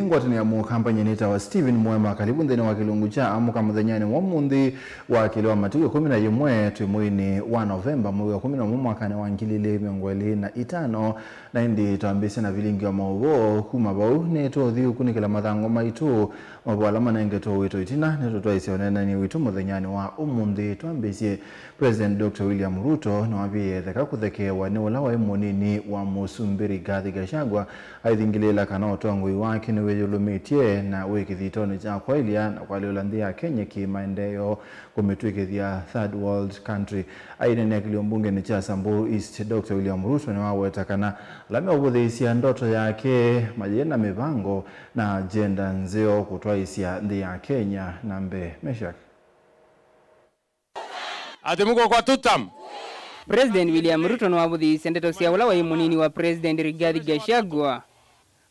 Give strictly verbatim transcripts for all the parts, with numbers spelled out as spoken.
Ngwatanĩo ya mũkambanĩ nĩtawa Stephen Mwema. Karibu nthĩnĩ wa kĩlungu kya Amũka mũthenyanĩ wa ũmũnthĩ wa kelĩ wa matukũ ĩkũmi na yĩmwe twĩ mweinĩ wa Novemba, mwei wa ĩkũmi na ũmwe mwakanĩ wa ngili ilĩ mĩongo ĩlĩ na itano. Na ĩndĩ twambĩĩsye na vilingi wa maũvoo. Kuma vau, nĩtũũthi ũkunĩkĩla mathangũ maitũ, maũvoo ala manengetwe ũito ĩtina. Nĩtũtwaĩsye ũneenany'o witũ mũthenyanĩ wa ũmũnthĩ. Twambĩĩsye, President Doctor William Ruto nĩwavie ĩtheka kũthekeewa nĩ ũla waĩ mũnini wa Mũsumbĩ Rigathi Gachagua, aithingĩlĩĩla kana ũtongoi wake nĩwĩyũlũmĩtye na wĩ kĩthitonĩ kya kwaĩlya na kũalyũla nthĩ ya Kenya kĩ-maendeeo kũmĩtw'ĩkĩthya third world country. Aineenea kĩlio mbungenĩ kya Samburu East, Doctor William Ruto nĩwaweta kana ala meũvũthĩĩsya ndoto yake mayĩ na mĩvango na agenda nzeo kũtwaĩsya nthĩ ya Kenya na mbee. Meshack. Ati mko kwa tutam? President William Ruto nĩwavũthĩĩsye ndeto sya ũla waĩ mũnini wa President Rigathi Gachagua,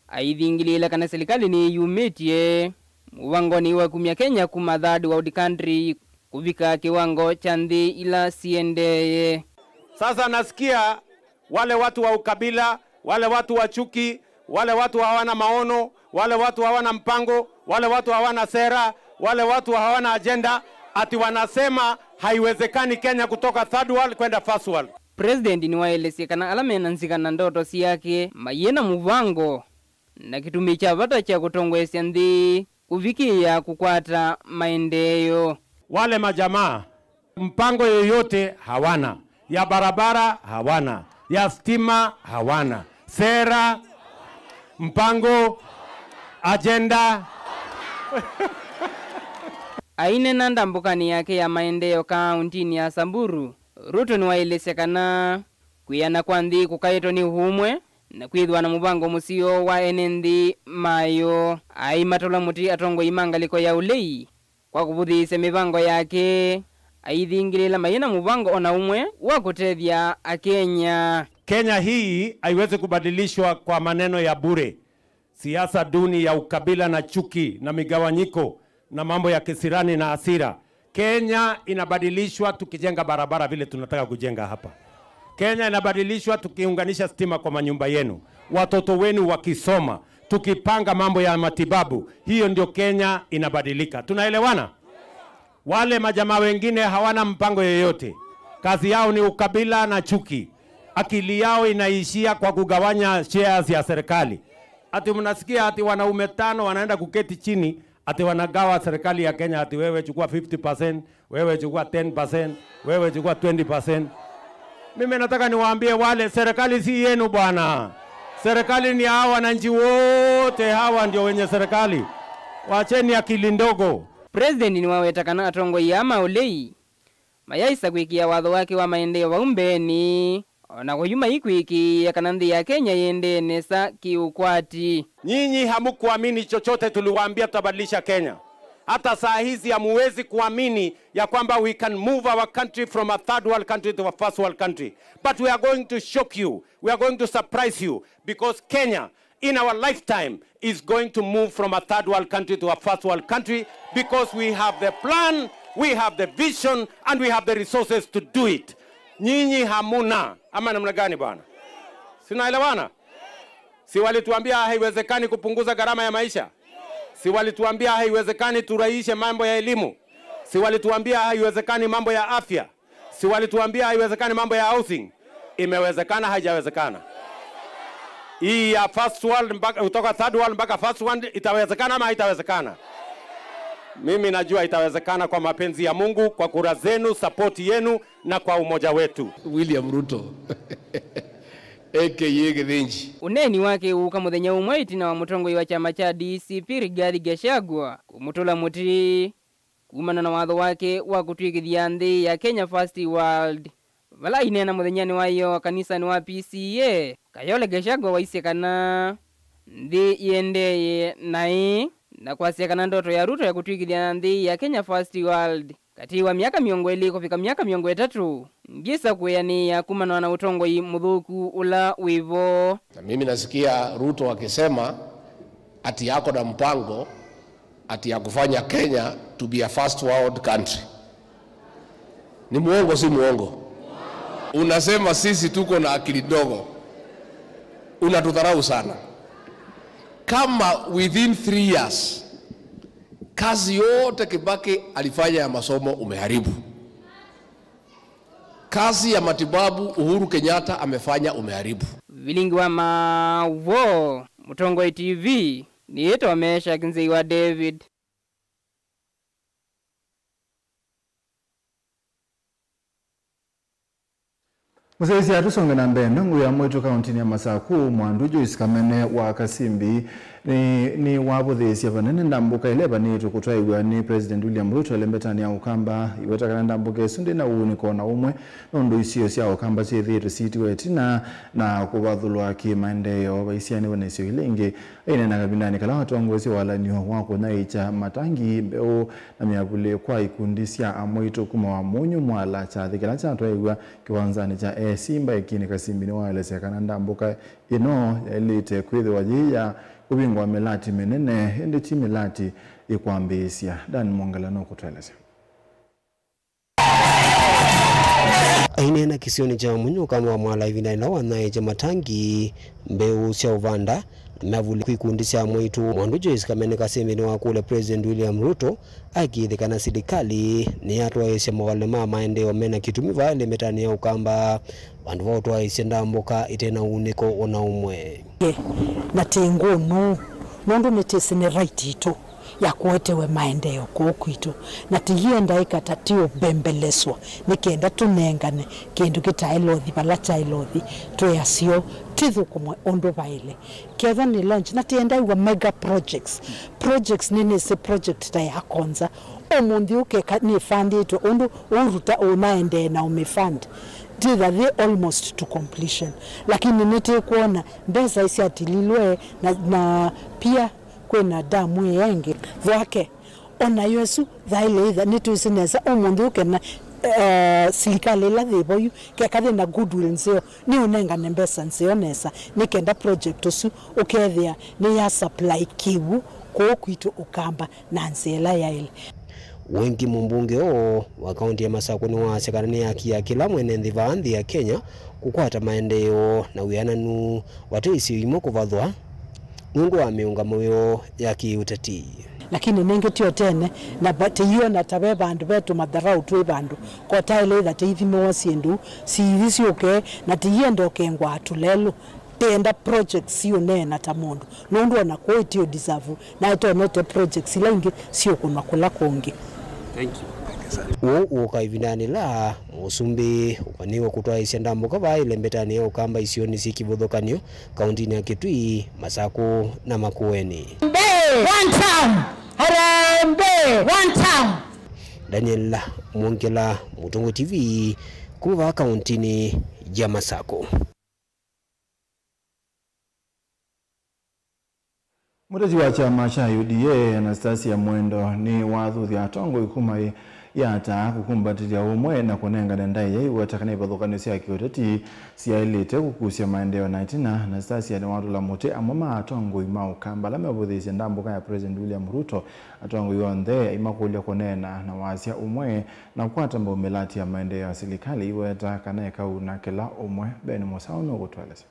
aithingĩlĩĩla kana silikalĩ nĩyumĩtye mũvangonĩ wa kumya Kenya kuma third world country kũvika kĩwango kya nthĩ ila siendeeye. Sasa nasikia wale watu wa ukabila, wale watu wa chuki, wale watu hawana maono, wale watu hawana mpango, wale watu hawana sera, wale watu hawana agenda, ati wanasema haiwezekani Kenya kutoka third world kwenda first world. President nĩwaelesye kana ala mena nzika na ndoto syake mayĩ na mũvango na kĩtumi kya vata kya kũtongoesya nthĩ kũvikĩĩa kũkwata maendeeo. Wale majamaa, mpango yoyote hawana, ya barabara hawana, ya stima hawana, sera, mpango, agenda. Aineena ndambũkanĩ yake ya maendeeo kaũntinĩ ya Samburu, Ruto nĩwaelesye kana kwĩana kwa nthĩ kũkaĩtwe nĩ ũmwe na kwĩthĩwa na mũvango mũseo wa ene nthĩ mayo. Aimatũla mũtĩ atongoi ma ngalĩko ya ũlei kwa kũvũthĩĩsya mĩvango yake, aithingĩlĩĩla mayĩ na mũvango o na ũmwe wa kũtethya Akenya. Kenya hii haiwezi kubadilishwa kwa maneno ya bure, siasa duni ya ukabila na chuki na migawanyiko na mambo ya kisirani na hasira. Kenya inabadilishwa tukijenga barabara vile tunataka kujenga hapa. Kenya inabadilishwa tukiunganisha stima kwa manyumba yenu, watoto wenu wakisoma, tukipanga mambo ya matibabu. Hiyo ndio Kenya inabadilika. Tunaelewana? Wale majamaa wengine hawana mpango yoyote. Kazi yao ni ukabila na chuki. Akili yao inaishia kwa kugawanya shares ya serikali. Ati mnasikia ati wanaume tano wanaenda kuketi chini, ati wanagawa serikali ya Kenya, ati wewe chukua fifty percent, wewe chukua ten percent, wewe chukua twenty percent. Mimi nataka niwaambie wale, serikali si yenu bwana. Serikali ni hawa wananchi wote, hawa ndio wenye serikali. Wacheni akili ndogo. President nĩwaweta kana atongoi aa ma ũlei mayaĩsa kwĩkĩa watho wake wa maendeeo vau mbeenĩ, o na kũyu maikwĩkĩĩa kana nthĩ ya Kenya yĩendee nesa kĩ-ũkwati. Nyinyi hamukuamini chochote tuliwaambia tutabadilisha Kenya. Hata saa hizi hamuwezi kuamini ya kwamba we can move our country from a third world country to a first world country. But we are going to shock you. We are going to surprise you because Kenya in our lifetime is going to move from a third world country to a first world country because we have the plan, we have the vision, and we have the resources to do it. Nyinyi hamuna, ama namna gani bwana? Sinaelewana? Si walituambia haiwezekani kupunguza gharama ya maisha? Si walituambia haiwezekani turahisishe mambo ya elimu? Si walituambia haiwezekani mambo ya afya? Si walituambia haiwezekani mambo ya housing? Imewezekana, haijawezekana? Hii ya first world mpaka, kutoka third world mpaka first world, itawezekana ama haitawezekana? Mimi najua itawezekana kwa mapenzi ya Mungu, kwa kura zenu, support yenu na kwa umoja wetu. William Ruto A K A Gĩthĩnji. Ũneeni wake ũũka mũthenya ũmwe ĩtina wa mũtongoi wa kyama kya D C P Rigathi Gachagua kũmũtũla mũtĩ kumana na watho wake wa kũtw'ĩkĩthya nthĩ ya Kenya First World. Vala aineena mũthenyanĩ wa ĩyoo kanisanĩ wa P C E A, Kayole Gachagua waisye kana nthĩ yĩendeeye naĩ, na kwasya kana ndoto ya Ruto ya kũtw'ĩkĩthya nthĩ ya Kenya First World katĩ wa myaka mĩongo ĩlĩ kũvika myaka mĩongo ĩtatũ ndyĩsa kwĩanĩĩa kumana na ũtongoi mũthũku ũla wĩ vo. Na mimi nasikia Ruto akisema ati ako na mpango ati ya kufanya Kenya to be a first world country. Ni muongo, si muongo? Unasema sisi tuko na akili ndogo. Unatudharau sana. Kama within three years, kazi yote Kibaki alifanya ya masomo umeharibu. Kazi ya matibabu Uhuru Kenyatta amefanya umeharibu. Vilingi wa Maũvoo, Mũtongoi T V, nĩĩtwa Meshack Nzei wa David. Mũsyaĩĩsya, tũsonge na mbee. Ndongoi ya mwĩĩtu kaũntĩnĩ ya Masakũ, Mwandu Joyce Kamene wa Kasimbi, nĩ, nĩwavũthĩĩsye vanene ndambũka ĩla ĩvanĩtwe kũtwaĩw'a nĩ President William Ruto ĩlembetanĩ ya Ũkamba, iweta kana ndambũka ĩsu ndĩ na ũunĩko o na ũmwe, nũndũ isio sya Ũkamba syĩthĩĩtwe siitiwe ĩtina na kũvathũlwa kĩ-maendeeo. Vaisianĩwe na isio ila ingĩ. Aineena kavindanĩ kala watongoesye walany'o wa kũnyaĩĩkya matangi, mbeũ, na myavulĩ kwa ikundi sya amwaitũ kuma Wamunyu Mwala, kyathĩ kĩla kyatwaĩw'a kĩwanzanĩ kya A C Mbaĩkinĩ Kasimbi, nĩwaelesya kana ndambũka ĩno yaĩlĩte kwĩthĩwa yĩ ya kũvingũa mĩlati mĩnene, ĩndĩ ti mĩlati ĩkwambĩĩsya. Dan Mwongela nũkũtũelesya. Aineena kĩsionĩ kya Wamunyu, Ũkamba wa Mwala, ĩvindanĩ ĩla wanyaĩĩkye matangi, mbeũ sya ũvanda, na myavulĩ kwĩ ikundi sya amwaitũ, Mwandu Joyce Kamene Kasimbi nĩwakũlya President William Ruto akĩĩthĩ kana silikalĩ nĩyatwaĩĩsya mawale ma maendeeo mena kĩtumi vaa ĩlembetanĩ ya Ũkamba, vandũ va ũtwaĩĩsya ndambũka ĩte na ũunĩko o na ũmwe. Na ti ngũnũ, nũndũ nĩtĩsĩ nĩ right itũ ya kũetewe maendeeo kũũ kwitũ, na tĩyĩenda ĩkata tĩũmbembeleswa nĩ kenda tũnengane kĩndũ kĩtaĩ lothi vala kyaĩ lothi, twĩ aseo, tĩthũkũmwe ũndũ vaĩle. Kethwa nĩ launch, na tĩenda ĩw'a mega projects. Projects nĩ nĩsĩ project ta ya Konza. Ũmũnthĩ ũkeka nĩfandĩtwe ũndũ ũruta ũnaendee na ũmĩfund. Tĩtha thĩ almost to completion. Lakini nĩtĩkwona mbesa isyatililwe na, na pia kwĩna damu ĩĩ ĩngĩ. Thwake, o nayo ĩsu, thaĩle ĩtha, nĩtwĩsĩ nesa ũmũnthĩ ũkena, eh, silikalĩ ĩla yĩvo yu, keka yĩna goodwill nzeo, nĩũnengane mbesa nzeo nesa, nĩ kenda project ũsu ũkethĩa nĩ ya supply kĩw'ũ kũũ kwitũ Ũkamba na nzĩa ĩla yaĩle. Wengĩ mũmbunge ũũ wa kaũntĩ ya Masakũ nĩwaasya kana nĩ haki ya kĩla mwene nthĩ vaa nthĩ ya Kenya kũkwata maendeeo na wĩananu vate isio imwe kũvathwa nũndũ wa mĩũngamĩo ya kĩũteti. Lakini nĩngĩ ti o tene, na va-, tĩiona ta ve vandũ ve tũmatharaũ twĩ vandũ, kotaĩle ĩtha tĩithimĩwa syĩndũ, siithi syũke, na tĩienda ũkengwa atulelũ, tĩenda projects siũneena ta mũndũ, nũndũ ona kũũ ĩtĩũ deserve, na ĩtonete projects ila ingĩ siũkũnwa kũla kũngĩ. Thank you. Ũũ ũũka ĩvindanĩ ĩla mũsumbĩ ũvanĩwe kũtwaĩĩsya ndambũka vaa ĩlembetanĩ ya Ũkamba isionĩ syĩ kĩvathũkany'o, kaũntĩnĩ ya Kitui, Masakũ na Makueni. Harambee! One town! Harambee! One town! Daniel Mwongela, Mũtongoi T V, kuma vaa kaũntĩnĩ ya Masakũ. Mũteti wa kyama kya U D A, Anastasia Mwendo, nĩwathuthya atongoi kuma ĩ-, ĩata kũkumbatĩthya ũmwe na kũnengane ndaĩa iweta kana ivathũkany'o sya kĩũteti syaĩlĩte kũkusya maendeeo na ĩtina. Anastasia nĩwatũla mũtĩ amwe ma atongoi ma Ũkamba ala mevũthĩĩsye ndambũka ya President William Ruto, atongoi onthe aimakũlya kũneena na wasya ũmwe na kũkwata mbau mĩlati ya maendeeo ya silikalĩ iweta kana ĩkauna kĩla ũmwe. Ben Mũsaũ nũkũtũelesya.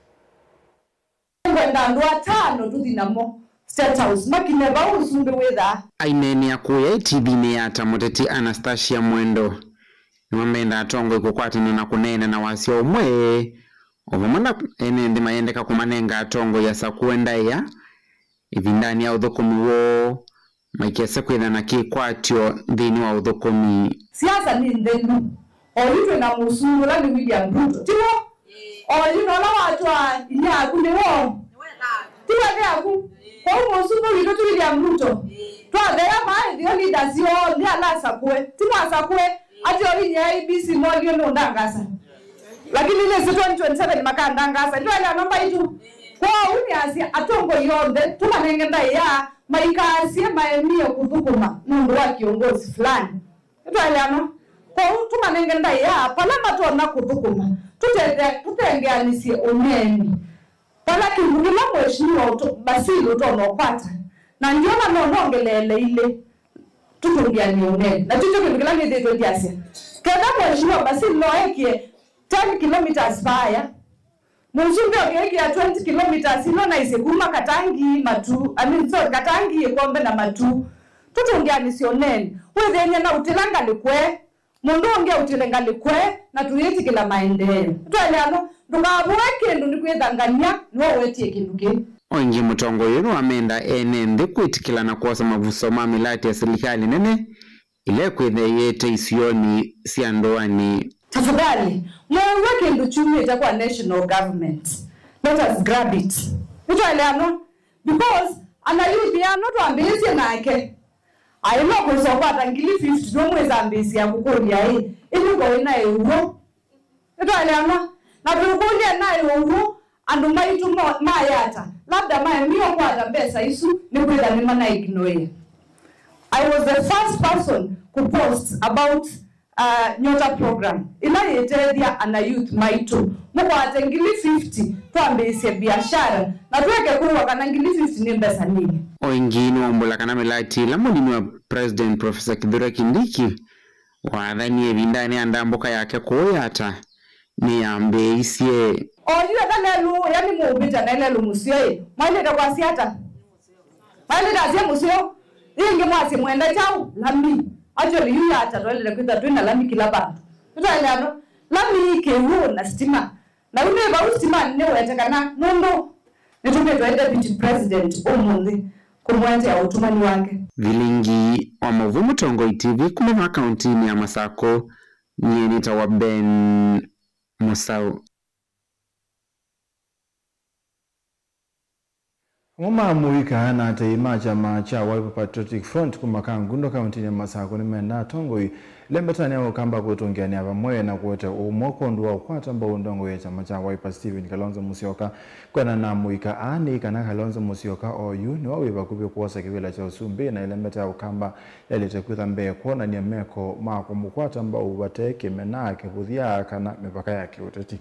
Ngwenda andũ atano tũthi namo State House, makinye vau ũsumbĩ wĩthaa. Aineenea kũya ĩ T V-nĩ ya ĩata, mũteti Anastasia Mwendo nĩwamenda atongoi kũkwatana na kũneena na wasya ũmwe, o vamwe na ene nthĩ mayendeka kũmanenga atongoi asakũe ndaĩa ĩvindanĩ ya ũthũkũmi woo, maikese kwĩthana kĩkwatyo nthĩnĩ wa ũthũkũmi. Siasa nĩ nthelu. Oyu twĩ na mũsumbĩ ũla nĩ William Ruto, ti w'o? Oyu na ũla watwaa inyia yaku nĩ w'o? Ti wethe yaku? Kwoou mũsumbĩ witũ ti William Ruto? Twathea vaa ĩtheo leaders onthe ala asakũe, ti mwasakũe? Atĩ oyu inyia A B C molie nũndangasa. Lakini nĩsĩ twenty twenty-seven makandangasa. Nĩtwaeleana mbaitũ? Kwoou nĩasya atongoi onthe tũmanenge ndaĩa maikaasye maemie kũthũkũma nũndũ wa kĩongozi fulani. Nĩtwaeleana? Kwoou tũmanenge ndaĩa vala matonya kũthũkũma, tũtete-, tũtengeanĩsye ũneeni. Vala kĩndũ kĩla Mheshimiwa ũto-, Basil ũtonya ũkwata, na ndiona no nongeleele ilĩ, tũtũngĩanĩe ũneeni. Na tikyo kĩndũ kĩla nĩthĩtwe ndyasya. Ketha Mheshimiwa Basil no ekĩe ten kilometres vaaya, Mũsumbĩ ũkĩĩkĩa twenty kilometres ino naisye kuma Katangi Matu, I mean, sorry, Katangi Ĩkombe na Matu. Tũtũngĩanĩsye ũneeni. Wĩthĩny'e na ũtĩla ngalĩko ĩ. Mũndũ ũngĩ autĩle ngalĩko ĩ, na tũyĩtĩkĩla maendeeo. Twaeleanwa, ndũkavũe kĩndũ nĩ kwĩthangany'a nĩwe ũetie kĩndũ kĩu. O ĩngĩ mũtongoi ũyũ nĩwamenda ene nthĩ kwĩtĩkĩla na kwosa mavuso ma mĩlatĩ ya silikalĩ nene ĩla ĩkwĩthĩa ĩyĩte isionĩ sya ndũanĩ. Tafadhali, mwew'a kĩndũ kyumĩte kwa national government. Let us grab it. Nĩtwaeleanwa? Because ana youth yano twambĩĩsye nake. Aĩ no kwĩsa ũkwata ngili fifty tũmwĩsambĩĩsya kũkũlya ĩ, ĩndĩ ko ĩnaĩ ũw'o? Nĩtwaeleanwa? Na tũikũlya naĩ ũw'o, andũ maitũ mo- maĩ ata? Labda maemie ũkwata mbesa isu nĩkwĩtha nĩmanaignoia. I was the first person ku post about uh, Nyota program ĩla yĩtethya ana youth maitũ. Mũkwate ngili fifty twambĩĩsye biashara na tweke kwĩw'a kana ngili fifty nĩ mbesa nini. O ĩngĩ nĩwaumbũla kana mĩlatĩ ĩla mũnini wa President Professor Kithure Kindiki wathanie ĩvindanĩ ya ndambũka yake kũũ Yatta nĩyambĩĩisye. Oyu eka lelũ, yani mũũvĩta na lelũ mũseo ĩ, mwailĩte kwasya ata? Mwailĩte asya mũseo, yĩngĩ mwasye mwenda kyaũ? Lami. Actually, yu Yatta twailĩte kwĩthwa twĩ na lami kĩla vandũ. Nĩtwaeleanwa? Lami, kĩw'ũ na sitima. Na yu nĩ vau sitimanĩ nĩwete kana nũndũ nĩtũmĩtwe nĩ deputy president ũmũnthĩ kũmũetea ũtũmani wake. Vilingi wa maũvoo Mũtongoi T V kuma vaa kauntinĩ ya Masakũ, nyie nĩtawa Ben Mũsaũ. Amwe ma amũika na atei ma kyama kya Wiper Patriotic Front kuma Kangundo kauntinĩ ya Masakũ nĩmendaa atongoi ĩlembetanĩ ya Ũkamba kwĩtũngĩanĩa vamwe na kũete ũmwe kwondũ wa kũkwata mbau ndongoi ya kyama kya Wiper Stephen Kalonzo Musyoka. Kwĩanana na amũika aa nĩ kana Kalonzo Musyoka oyu nĩwe wĩ vakuvĩ kwosa kĩvĩla kya ũsumbĩ na ĩlembeta ya Ũkamba yaĩlĩte kwĩtha mbee kwonany'a meko ma kũmũkwata mbau vate kĩmena, kĩvũthya kana mĩvaka ya kĩũteti.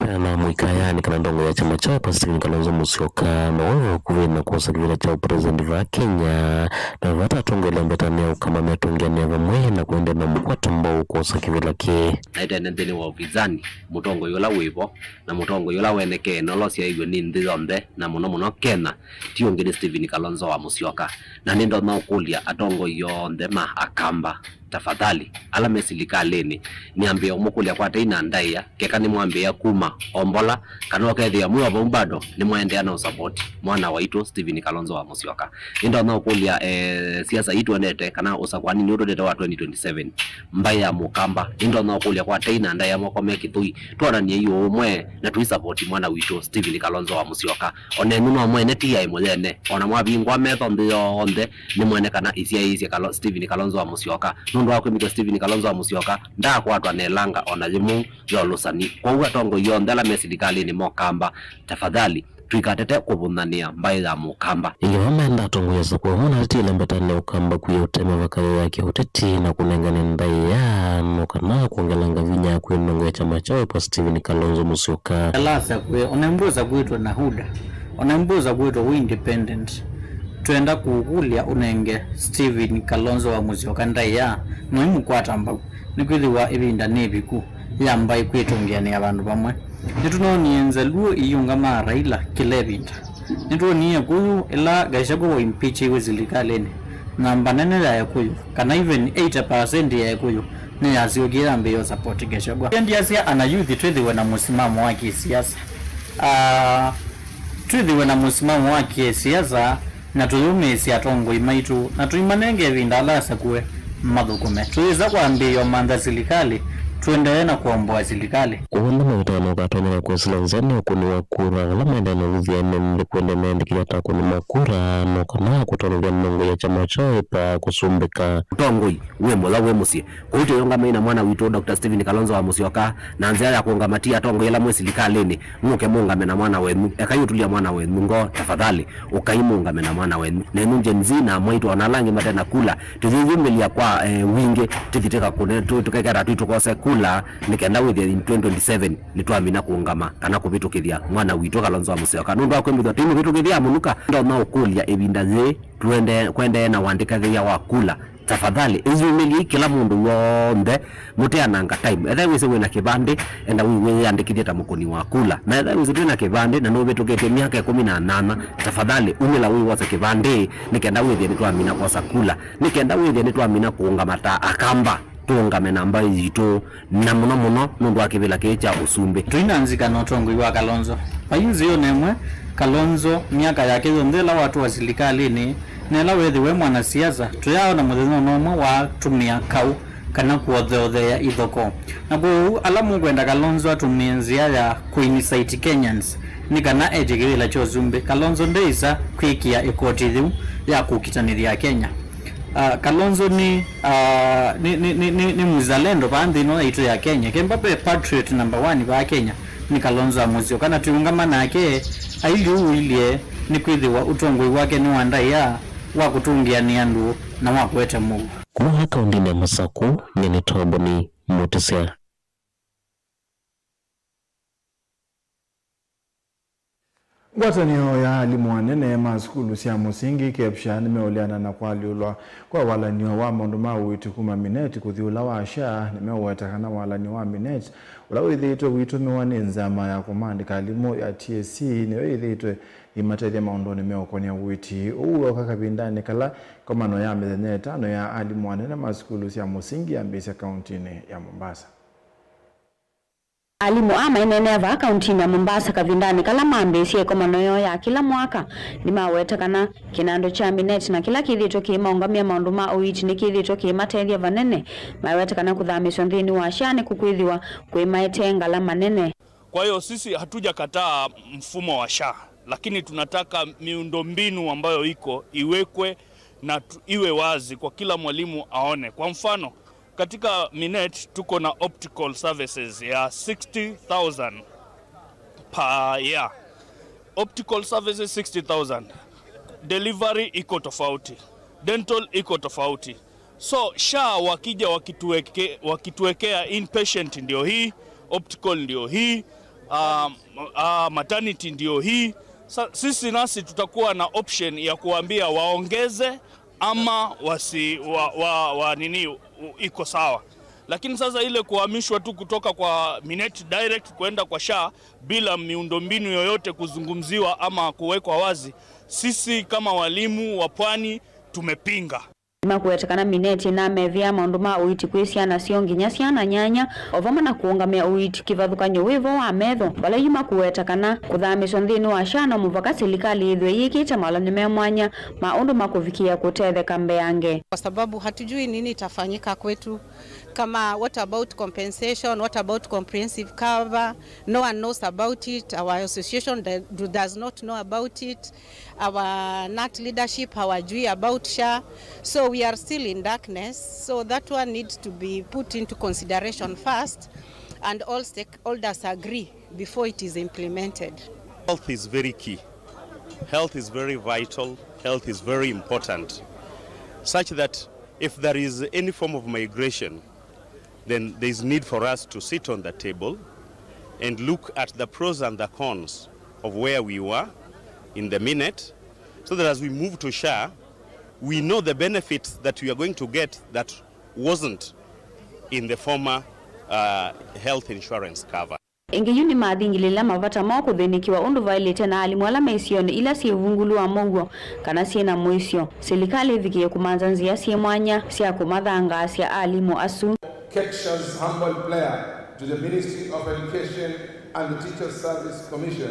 Kwĩanana na amũika aya nĩ kana ndongoi ya kyama kya Wiper Stephen Kalonzo Musyoka nowe wĩ vakuvĩ na kwosa kĩvĩla kya ũpresident vaa Kenya, na vata atongoi ĩlembetanĩ ya Ũkamba metũngĩanĩa vamwe na kũendeea na mũkwata mbau kwosa kĩvĩla kĩĩ. Na ĩtene nthĩnĩ wa ũvithani, mũtongoi ũla wĩ vo na mũtongoi ũla wenekee na ũla ũsyaĩiw'e nĩ nthĩ yonthe, na mũno mũno Kenya, ti ũngĩ nĩ Stephen Kalonzo wa Musyoka. Na nĩndonya ũkũlya atongoi onthe ma Akamba, tafadhali, ala me silikalĩnĩ, nĩambĩĩa ũmũkũlya kwa tei na ndaĩa, keka nĩmwambĩĩa kuma o mbola, kana ũkethĩa mwĩ o vau bado nĩmwaendeea na ũsapoti mwana waitũ Stephen Kalonzo wa Musyoka. Nĩndonya ũkũlya, eh, siasa ii tũendete kana ũsakũani ũũ tũendete wa twenty twenty-seven, mbaĩ ya Mũkamba, nĩndonya ũkũlya kwa tei na ndaĩa moko me kĩthũi, twonany'ei ũũmwe na tũisapoti mwana witũ Stephen Kalonzo wa Musyoka. O nenyu no mwene T I mũyene, o na mwavingũa metho nthĩ yonthe, nĩmwene kana isyaĩĩsye Kalo-, Stephen Kalonzo wa Musyoka. Nũndũ wa kwĩmĩthya Stephen Kalonzo wa Musyoka ndaakwatwa na ĩlanga o na yĩmwe ya ũlũsani. Kwoou atongoi onthe ala me silikalĩnĩ ma Ũkamba, tafadhali, tũikatete kũvũnyanĩa mbaĩ ya Mũkamba. Ĩngĩ vamwe mendaa atongoi asakũa amwe na ateti ĩlembetanĩ ya Ũkamba kwia ũtee mĩvaka yoo ya kĩũteti na kũnengane ndaĩa no kana kwongelanga vinya kwĩ ndongoi ya kyama kya Wiper Stephen Kalonzo Musyoka. Ala asakũe, ona mbũsa kwĩtwa na UDA, ona mbũsa kwĩtwa wĩ independent, twenda kũkũlya ũnenge Stephen Kalonzo wa Musyoka ndaĩa, noimũkwata mbau, nĩkwĩthĩwa ĩvinda nĩ ĩviku ya mbaĩ kwĩtũngĩanĩa vandũ vamwe. Nĩtũnoonie nzaluo iiũngama Raila kĩla ĩvinda. Nĩtwonie Kũyũ ĩla Gachagua waimpeachiwe silikalĩnĩ, namba nene ya Ekũyũ, kana even eighty percent ya Ekũyũ, nĩyasyokie yambĩĩa ũsapoti Gachagua. Ndiasya ana youth twĩthĩwe na mũsimamo wa kĩsiasa. Ah, twĩthĩwe na mũsimamo wa kĩsiasa, na tũyũmĩĩsye atongoi maitũ, na tũimanenge ĩvinda ala asakũe mathũkũme. Tũyĩsa kwambĩĩa ũmantha silikalĩ, tũendee na kũomboa silikalĩ. Ũũ nĩ mavĩtano ũkatonyeka kwĩsĩla nzĩa nĩ ũkũni wa kura, ala maendee na ũvũthya ene nthĩ kwenda meandĩkĩthya ta akũni ma kura, no kana kũtonyethya ndongoi ya kyama kya Wiper kũsumbĩka. Ũtongoi wĩ mũya wĩ mũsyĩ. Kũu twĩũngamei na mwana witũ Doctor Stephen Kalonzo wa Musyoka, na nzĩa ya kũũngama ti atongoi ala mwĩ silikalĩnĩ, mũke mũũngame na mwana wenyu. Ekai ũtũlya mwana wenyu ngoo, tafadhali. Ũkai mũũngame na mwana wenyu. Nenyu Gen Z na amwaitũ ona ala angĩ mate na kula, tũyĩyumĩlya kwa, eh, wingĩ, tĩthitĩka kũne, tũ-, tũkekera tũi tũkose kula, nĩ kenda wĩthĩa in twenty twenty-seven nĩtwamina kũũngama kana kũvĩtũkĩthya mwana witũ Kalonzo wa Musyoka. Nũndũ wa kwĩmĩthwa tũimũvĩtũkĩthya mũnuka, ndonya ũkũlya ĩvinda yĩĩ, Tũende-, kũendee na ũandĩkĩthya wa kula, Tafadhali, ĩyumĩlyei kĩla mũndũ w'onthe mũteananga time. Ethĩwa wĩsĩ wĩna kĩvandĩ, enda wĩwĩyandĩkĩthye ta mũkũni wa kula. Na ethĩwa wĩsĩ twĩna kĩvandĩ na nũvĩtũkĩtye myaka ĩkũmi na nana, tafadhali, umĩla wĩwose kĩvandĩ, nĩ kenda wĩthĩe nĩtwamina kwosa kula, nĩ kenda wĩthĩe nĩtwamina kũũngama ta Akamba, tũũngame na mbaĩ yitũ, na mũno mũno nũndũ wa kĩvĩla kĩĩ kya ũsumbĩ. Tũi na nzika na ũtongoi wa Kalonzo. Vai nzĩonĩ ĩmwe, Kalonzo, myaka yake yonthe ĩla watũa silikalĩnĩ, na ĩla weethĩwa e mwanasiasa, tũyaaona mũthenya o na ũmwe watũmĩa kaũ kana kũotheotheea ithokoo. Na kwoou, ala mũkwenda Kalonzo atũmĩe nzĩa ya kũ-incite Kenyans nĩ kana etye kĩvĩla kya ũsumbĩ, Kalonzo ndeĩsa kwĩkĩa ĩkoti yĩu ya kũkitanĩthya Akenya. Ah, Kalonzo nĩ, ah, nĩ, nĩ, nĩ, nĩ, nĩ mzalendo vaa nthĩ ĩno yaitũ ya Kenya. Kemba ve patriot number one vaa Kenya nĩ Kalonzo wa Musyoka, na twĩũngama nake ailyĩ ũu ũilyĩ, nĩkwĩthĩwa ũtongoi wake nĩ wa ndaĩa, wa kũtũngĩa nĩ andũ, na wa kũete mũuo. Kuma kaũndĩnĩ ya Masakũ, nyie nĩ Toboni Mũtĩsya. Ngwatanĩo ya alimũ anene ma sukulu sya mũsingi, KEPSHA, nĩmeũleana na kũalyũlwa kwa walany'o wa maũndũ ma ũiiti kuma Minet kũthi ũla wa SHA. Nĩmeũweta kana walany'o wa Minet, ũla wĩthĩĩtwe ũitũmĩwa nĩ nzama ya kũmaandĩka alimũ ya TSC, nĩyo yĩthĩĩtwe ĩimatethya maũndũnĩ meũkonia ũiiti. Ũu wooka kavindanĩ kala ĩkomano ya mĩthenya ĩtano ya alimũ anene ma sukulu sya mũsingi yambĩĩsya kaũntĩnĩ ya Mombasa. Alimũ aa maineenea vaa kaũntĩnĩ ya Mombasa kavindanĩ kala mambĩĩsye ĩkomano yoo ya kĩla mwaka, nĩmaweta kana kĩnandũ kya Minet na kĩla kĩthĩĩtwe kĩimaũngamĩa maũndũ ma ũiiti nĩkĩthĩĩtwe kĩimatethya vanene. Maweta kana kũthamĩsw'a nthĩnĩ wa SHA nĩkũkwĩthĩwa kũimaetee ngalama nene. Kwa hiyo sisi hatujakataa mfumo wa SHA, lakini tunataka miundombinu ambayo iko iwekwe na tu-, iwe wazi kwa kila mwalimu aone. Kwa mfano, katika Minet tuko na optical services ya sixty thousand per year. Optical services sixty thousand. Delivery iko tofauti. Dental iko tofauti. So, SHA wakija wakituweke-, wakituwekea inpatient ndio hii, optical ndio hii, um, uh, maternity ndio hii. Sa-, sisi nasi tutakuwa na option ya kuambia waongeze ama wasi-, wa, wa, wa nini, u-, iko sawa. Lakini sasa ile kuhamishwa tu kutoka kwa Minet direct kwenda kwa SHA bila miundombinu yoyote kuzungumziwa ama kuwekwa wazi, sisi kama walimu wa Pwani tumepinga. Nĩmakũweta kana Minet ĩnamevĩaa maũndũ ma ũiiti kwĩ syana syoo nginya syana nyanya, o vamwe na kũũngamĩa ũiiti kĩvathũkany'o wĩ vo wa metho. Vala yu makũweta kana kũthamĩswa nthĩnĩ wa SHA no mũvaka silikalĩ yĩthĩwe yĩkĩte mawalany'o me mwanya ma ũndũ makũvikĩĩa kũtetheka mbeange. Kwa sababu hatujui nini itafanyika kwetu. Kama, what about compensation? What about comprehensive cover? No one knows about it. Our association do-, does not know about it. Our NAT leadership hawajui about SHA. So we are still in darkness. So that one needs to be put into consideration first, and all stakeholders agree before it is implemented. Health is very key. Health is very vital. Health is very important, such that if there is any form of migration, then there is need for us to sit on the table and look at the pros and the cons of where we were in the Minet, so that as we move to SHA, we know the benefits that we are going to get that wasn't in the former, uh, health insurance cover. Ĩngĩ yu nĩmathingilĩla mavata moo kũthĩnĩkĩwa ũndũ vaĩlĩte na alimũ ala me isionĩ ila syĩ ivungulu wa mũuo kana syĩ na mũisyo. Silikalĩ ĩvikĩe kũmanza nzĩa syĩ mwanya sya kũmathangaasya alimũ asu. KEPSHA's humble prayer to the Ministry of Education and the Teachers Service Commission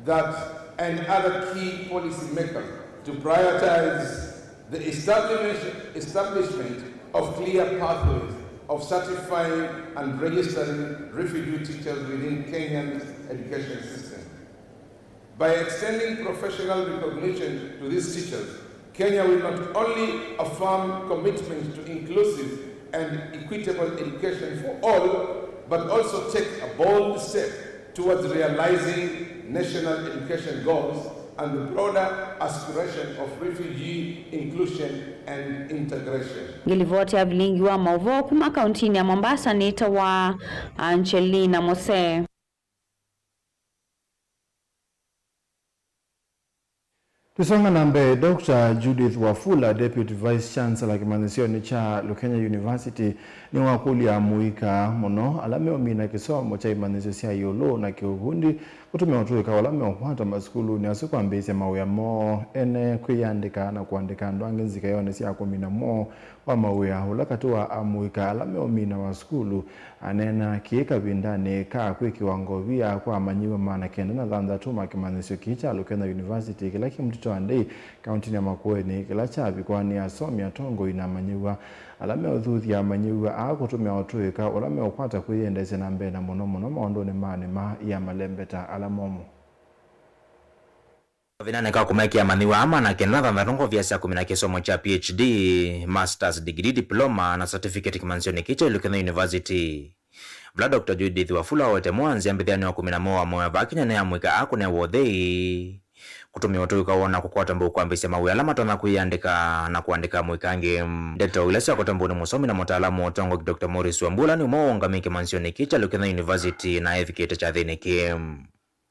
that and other key policy makers to prioritize the establishment, establishment of clear pathways of certifying and registering refugee teachers within Kenya's education system. By extending professional recognition to these teachers, Kenya will not only affirm commitment to inclusive and equitable education for all, but also take a bold step towards realizing national education goals and the broader aspiration of refugee inclusion and integration. Ngĩlivoti ya vilingi wa maũvoo kuma kauntinĩ ya Mombasa nĩtawa Angelina Mose. Tũsonga na mbee, Doctor Judith Wafula, Deputy Vice Chancellor kĩmanyĩsyonĩ kya Lukenya University, nĩwakũlya amũika mũno ala meũmina kĩsomo kya imanyĩsyo sya ĩũlũ na kĩũvundi kũtũmĩa ũtũĩka ũla meũkwata masukulunĩ asu kwambĩĩsya mawĩa moo ene, kwĩyandĩka na kũandĩka andũ angĩ nzikaĩonĩ sya kũmina moo wa mawĩa ũla katĩ wa amũika ala meũmina masukulu. Aneena kĩĩ kavindanĩ ka kwĩkĩwa ngovia kwa amanyĩw'a maana kenda na thanthatũ ma kĩmanyĩsyo kĩĩ kya Lukenya University kĩla kĩ Mtito wa Ndei, kauntinĩ ya Makueni, kĩla kyavikwa nĩ asomi, atongoi na amanyĩw'a ala meũthuthya amanyĩw'a aa kũtũmĩa ũtũĩka ũla meũkwata kwĩyendeesya na mbee, na mũno mũno maũndũnĩ ma nĩma ya malembeta ala momũ. Kavindanĩ ka kũmekĩa amanyĩw'a aa maana kenda na thanthatũ ngovia sya kũmina kĩsomo kya P H D, Masters Degree, Diploma na Certificate kĩmanyĩsyonĩ kĩĩ kya Lukenya University, vala Doctor Judith Wafula wawete mo anzĩa mbĩthĩanĩ wa kũmina moo wa mawĩa vaa Kenya nĩ amũika aa kũnewa ũthei kũtũmĩa ũtũĩka woo na kũkwata mbau kwambĩĩsya mawĩa ala matonya kwĩyandĩka na kũandĩka amũika angĩ. Ndeto ila syakwetwa mbau nĩ mũsomi na mũtaalamu wa ũtongoi Doctor Maurice Wambua nĩ ũmwe wa aũngamĩi kĩmanyĩsyonĩ kĩĩ kya Lukenya University na evikĩte kyathĩnĩ kĩĩ.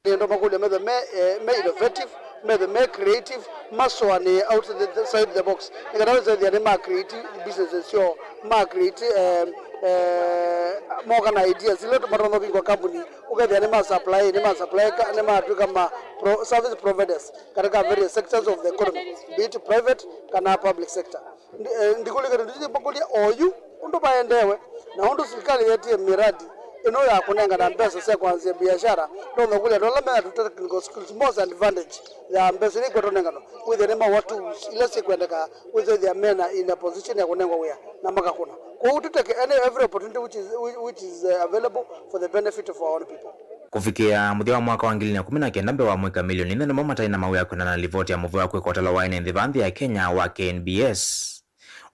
Nĩenda makũlya methe me, eh, me innovative, methe me creative, masũanĩe outside the box. Nĩ kana wĩsethĩa nĩ ma create businesses syoo, ma create, eh, eh, moka na ideas ila matonya vingwa company, ũkethĩa nĩ ma supply, nĩ ma supply, ka- nĩ matwĩka ma pro, service providers katika various sectors of the economy, be it private kana public sector. Ndi- eh, ndikũlĩkana ndĩsĩ makũlya oyu ũndũ vaendeewe na ũndũ silikalĩ yetie miradi ĩno ya kũnengana mbesa sya kwanzia biashara, ndonya kũlya andũ ala mena technical skills most advantage ya mbesa ila ikwetwa nenganwa, wĩthĩa nĩ mawa tools ila sikwendeka, wĩthĩa mena in a position ya kũnengwa wĩa na makakũna. Kwoou tũteke any every opportunity which is, which is uh, available for the benefit of our own people. Kũvikĩa mũthya wa mwaka wa ngili na ikũmi na kenda, mbee wa amũika milioni inya nĩmo mataĩ na mawĩa kwĩana na livoti ya mũvea wa kwĩka ũtalo wa ene nthĩ vaa nthĩ ya Kenya wa K N B S.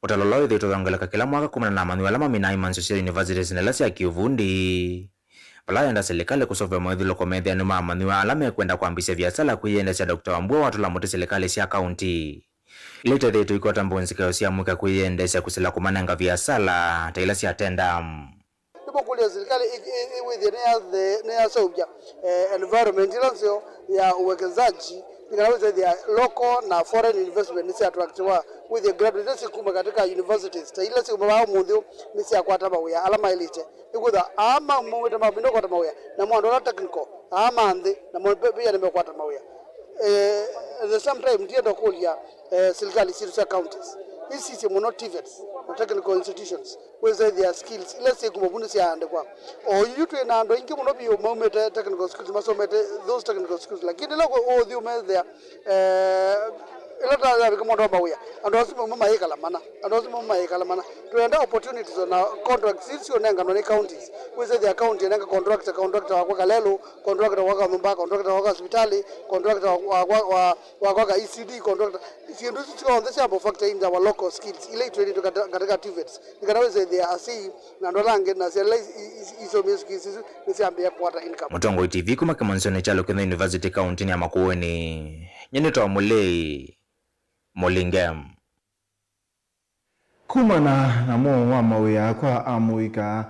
Ũtalo ũla wĩthĩĩtwe ũyongeleka kĩla mwaka kumana na amanyĩw'a ala maminaa imanyĩsyo sya universities na ila sya kĩũvundi, vala yenda silikalĩ kũseũvya moĩthũlũko methĩanĩ ma amanyĩw'a ala mekwenda kwambĩĩsya viasala kwĩyendeesya. Doctor Wambua watũla mũtĩ silikalĩ sya kaunti ila itethĩĩtwe ikwata mbau nzikaĩo sya amũika kwĩyendeesya kũsila kũmanenga viasala ta ila sya tenda. Nĩmũkũlya silikalĩ ĩ- ĩ- ĩwĩthĩe nĩyaseũvya, eh, environment ĩla nzeo ya uwekezaji, nĩ kana wĩsethĩa local na foreign investment nĩsya attractiwa, wĩthĩe graduate ila sikuma katika universities ta ila sikuma vaa ũmũnthĩ ũũ nĩsyakwata mawĩa ala maĩlĩte. Nĩkwĩthwa aa ma- maumĩte maminda kwata mawĩa, namo andũ ala technical aa ma nthĩ namo pia nĩmekwata mawĩa. Eh, at the same time, ndienda kũlya, eh, silikalĩ sitũ sya counties isisye mũno TVETs na technical institutions, wĩsethĩa skills ila syĩ kuma vu nĩsyaandĩkwa. O yu twĩ na andũ aingĩ mũno vyũ maumĩte technical schools, masomete those technical schools, lakini ĩla ũthi ũmethĩa, eh, ĩla tayavika mũndũ wa mawĩa, andũ asu mamwe mayĩkala mana, andũ asu mamwe mayĩkala mana. Twenda opportunities ona contracts isi ũnenganwa nĩ counties, wĩsethĩa county ĩnenga contractor, contractor wakwa kalelũ, contractor wa kanyũmba, contractor wa hospitali, contractor wa, wa, wa, wa kwaka E C D, contractor, syĩndũ isu syonthe syamba factor in our local skills ila itwĩlĩtwe katika, katika TVETs, nĩ kana wĩsethĩa asyai na andũ ala angĩ na syana ila isomie skills isu nĩsyambĩĩa kũkwata income. Mũtongoi T V kuma kĩmanyĩsyonĩ kya Lukenya University kauntinĩ ya Makueni, nyie nĩtawa Mũlei Mũlinge. Kumana na mũo wa mawĩa kwa amũika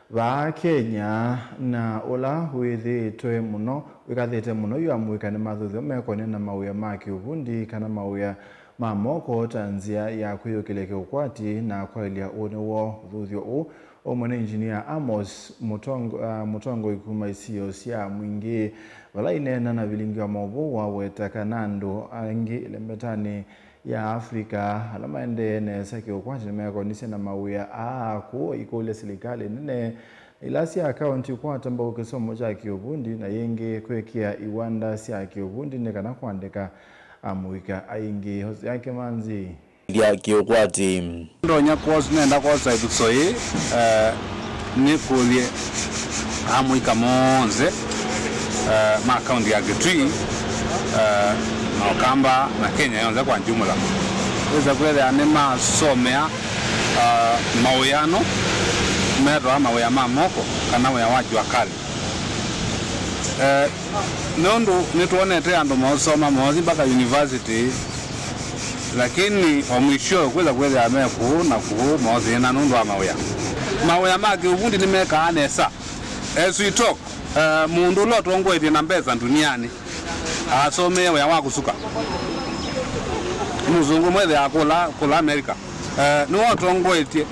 vaa Kenya, na ũla wĩthĩĩtwe mũno, wĩkathĩte mũno yu amũika nĩmathuthw'a mekonĩa na mawĩa ma kĩũvundi kana mawĩa ma moko ta nzĩa ya kwĩyũkĩlya kĩũkwati na kwaĩlya ũnĩ woo. Ũthuthyo ũũ ũmwe nĩ Engineer Amos Mũtongo-, ah, mũtongoi kuma isio sya Mwingĩ, vala aineena na vilingi wa maũvoo waweta kana andũ angĩ ĩlembetanĩ ya Africa ala maendee nesa kĩũkwati nĩmekonisye na mawĩa aa kũũ, aikũlya silikalĩ nene na ila sya kaunti kũkwata mbau kĩsomo kya kĩũvundi na yĩngĩ kwĩkĩa iwanda sya kĩũvundi nĩ kana kũandĩka amũika aingĩ. Hosea Kĩmanzi. Thya kĩũkwati. Ndonya kwosa, nenda kwosa ĩvuso yĩĩ, eh, nĩkũlye amũika monthe, eh, ma kaunti ya Kitui, eh, na Ũkamba na Kenya yonthe kwa jumla. Wĩsa kwĩthĩa nĩmasomea, eh, mawĩa ano metawa mawĩa ma moko kana wĩa wa jua kali. Eh, nũndũ nĩtwonete andũ mosoma mothi mpaka university, lakini o mwisho kwĩsa kwĩthĩa me kũũ na kũũ mothĩna nũndũ wa mawĩa. Mawĩa ma kĩũvundi nĩmekaa nesa. As we talk, eh, mũndũ ũla ũtongoetye na mbesa ndunianĩ asomee wĩa wa kũsuka. Mũsũngũ mwĩthĩaa kũla, kũla America, eh, nĩwe ũtongoetye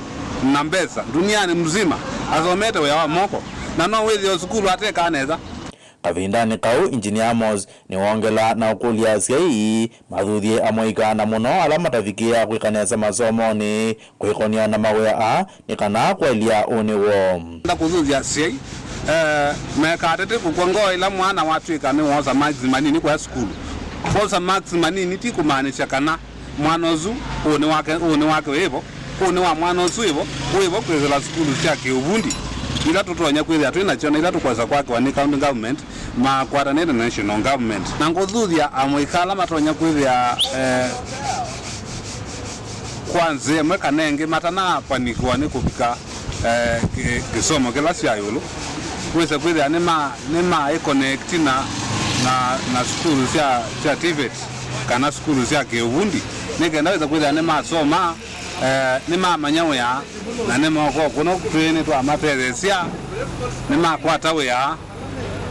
na mbesa ndunianĩ mzima, asomete wĩa wa moko, na no wĩthĩe sukulu atekaa nesa. Kavindanĩ kau, Engineer Amos nĩwongelaa na ũkũlya asyai mathuthye amũika, na mũno ala matavikĩĩa kwĩka nesa masomonĩ, kwĩkonia na mawĩa aa, nĩ kana kwaĩlya ũnĩ woo. Nda kũthuthya asyai, eh, mekatete kũkw'a ngoo ĩla mwana watw'ĩka nĩwosa marks manini kũya sukulu. Kwosa marks manini ti kũmaanisya kana mwana ũsu ũnĩ wake, ũnĩ wake wĩvo, ũnĩ wa mwana ũsu wĩvo, wĩvo kwĩsĩla sukulu sya kĩũvundi ila tũtonya kwĩthĩa twĩ nasyo na ila tũkwesa kwakĩwa nĩ county government makwatanĩte na national government. Na ngũthuthya amũika ala matonya kwĩthĩa, eh, kwa nzĩa ĩmwe kana ĩngĩ matanapanikwa nĩ kũvika, eh, kĩ-, kĩsomo kĩla sya ĩũlũ, wĩse kwĩthĩa nĩma-, nĩmaĩkonekti na, na, na sukulu sya, sya TVET kana sukulu sya kĩũvundi, nĩ kenda wĩse kwĩthĩa nĩmasoma, eh, nĩmamanya wĩa, na nĩmoka kũno twĩ nĩtwamatetheesya, nĩmakwata wĩa,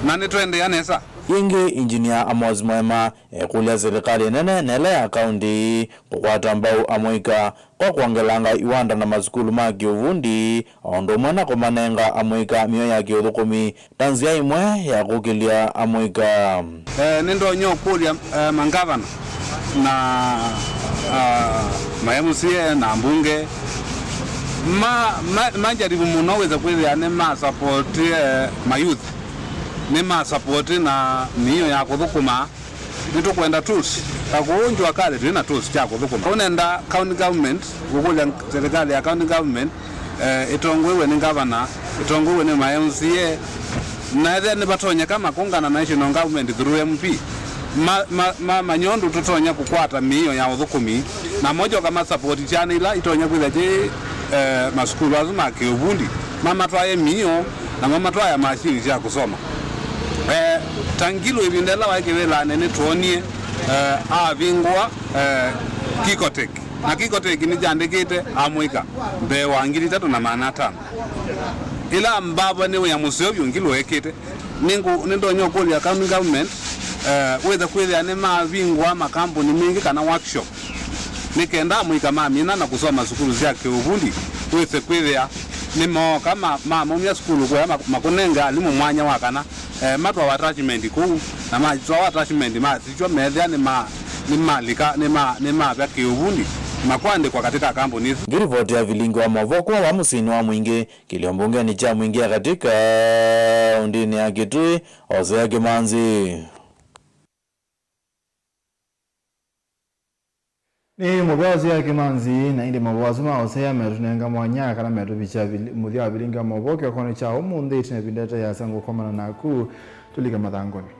na nĩtũendeea nesa. Yĩngĩ, Engineer Amos Mwema ekũlya silikalĩ nene na ĩla ya kaunti kũkwata mbau amũika kwa kwongelanga iwanda na masukulu ma kĩũvundi, o ũndũ ũmwe na kũmanenga amũika mĩo ya kĩũthũkũmi ta nzĩa ĩmwe ya kũkĩlya amũika. Eh, nĩndonya ũkũlya, eh, mangavana na, ah, ma MCA na mbunge ma, ma, majaribu mũno wĩsa kwĩthĩa nĩmasapoti, eh, mayouth, nĩmasapoti na mĩio ya kũthũkũma. Nĩtũkwenda tools. Ta kũu Jua Kali twĩ na tools sya kũthũkũma. Kau nenda county government, kũkũlya serikali ya county government, eh, ĩtongoew'e nĩ ngavana, ĩtongoew'e nĩ ma MCA, na ethĩa nĩvatonyeka makũngana na national government through MP, ma, ma, ma, manya ũndũ tũtonya kũkwata mĩio ya ũthũkũmi, na mojoka masapoti syana ila itonya kwĩthĩa syĩ, eh, masukulu asu ma kĩũvundi, mamatwae mĩio, namo matwaya mashini sya kũsoma. Eh, ta Ngilu ĩvinda ĩla waĩ kĩvĩlanĩ nĩtwonie, eh, avingũa, eh, Kikotech. Na Kikotech nĩkyandĩkĩte amũika mbee wa ngili itatũ na maana atano. Ĩla mbavwa nĩ wĩa mũseo vyũ Ngilu ekĩte. Nĩngũ-, nĩndonya ũkũlya county government, eh, wĩthe kwĩthĩa nĩmavingũa makambuni mingĩ kana workshop. Nĩ kenda amũika mamina na kũsoma sukulu sya kĩũvundi, wĩse kwĩthĩa nĩmooka ma-, mamaumya sukulu kũya ma-, makũnenga alimũ mwanya wa kana, eh, matwawa attachment kũu, na matwawa attachment masiswa meethĩa nĩma-, nĩmalika, nĩma-, nĩmavya kĩũvundi, makwandĩkwa katika kambuni isu. Ngĩrivoti ya vilingi wa maũvoo kuma vaa mũsyĩnĩ wa Mwingĩ, kĩlio mbungenĩ kya Mwingĩ ya Katĩ kaũndĩnĩ ya Kitui, Hosea Kĩmanzi. Nĩ mũvea Hosea Kĩmanzi, na ĩndĩ maũvoo asu ma Hosea metũnenga mwanya kana metũvikya vili-, mũthya wa vilingi wa maũvoo kĩokonĩ kya ũmũnthĩ. Ĩtina ĩvinda ĩte yasa ngũkomana naku tũlike mathangũnĩ.